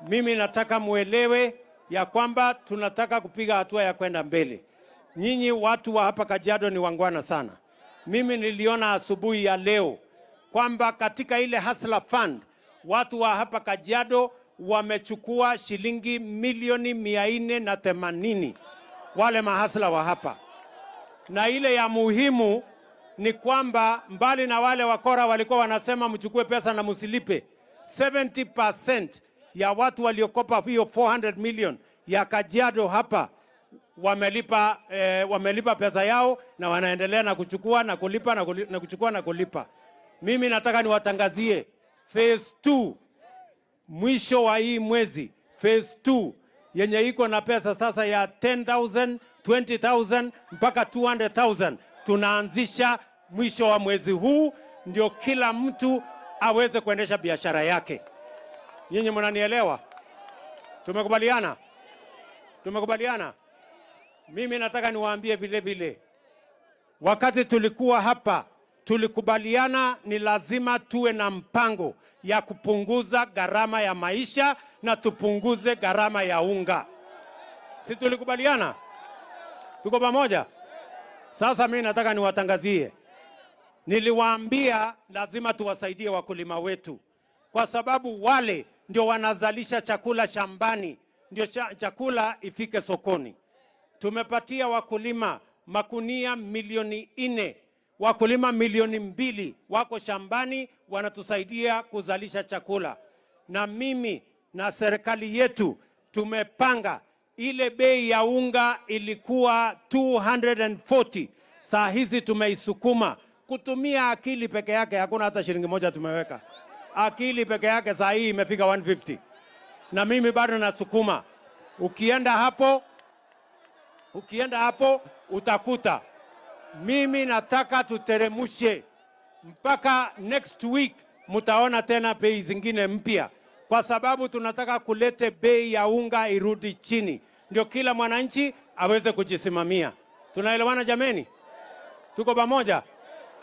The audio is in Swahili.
Mimi nataka muelewe ya kwamba tunataka kupiga hatua ya kwenda mbele. Nyinyi watu wa hapa Kajiado ni waungwana sana. Mimi niliona asubuhi ya leo kwamba katika ile Hustler Fund watu wa hapa Kajiado wamechukua shilingi milioni 480, wale mahustler wa hapa. Na ile ya muhimu ni kwamba mbali na wale wakora walikuwa wanasema mchukue pesa na msilipe, 70% ya watu waliokopa hiyo 400 million ya Kajiado hapa wamelipa pesa yao na wanaendelea na kuchukua na kulipa na kuchukua na kulipa. Mimi nataka niwatangazie phase 2 mwisho wa hii mwezi, phase 2 yenye iko na pesa sasa ya 10,000, 20,000 mpaka 200,000 tunaanzisha mwisho wa mwezi huu, ndio kila mtu aweze kuendesha biashara yake. Nyinyi mnanielewa? Tumekubaliana? Tumekubaliana? Mimi nataka niwaambie vile vile, wakati tulikuwa hapa tulikubaliana ni lazima tuwe na mpango ya kupunguza gharama ya maisha na tupunguze gharama ya unga. Si tulikubaliana? Tuko pamoja? Sasa mimi nataka niwatangazie, niliwaambia lazima tuwasaidie wakulima wetu, kwa sababu wale ndio wanazalisha chakula shambani, ndio chakula ifike sokoni. Tumepatia wakulima makunia milioni 4. Wakulima milioni 2 wako shambani wanatusaidia kuzalisha chakula, na mimi na serikali yetu tumepanga ile bei ya unga ilikuwa 240, saa hizi tumeisukuma kutumia akili peke yake, hakuna hata shilingi moja tumeweka. Akili peke yake saa hii imefika 150, na mimi bado nasukuma. Ukienda hapo utakuta mimi nataka tuteremushe mpaka next week, mtaona tena bei zingine mpya, kwa sababu tunataka kulete bei ya unga irudi chini, ndio kila mwananchi aweze kujisimamia. Tunaelewana jameni? Tuko pamoja?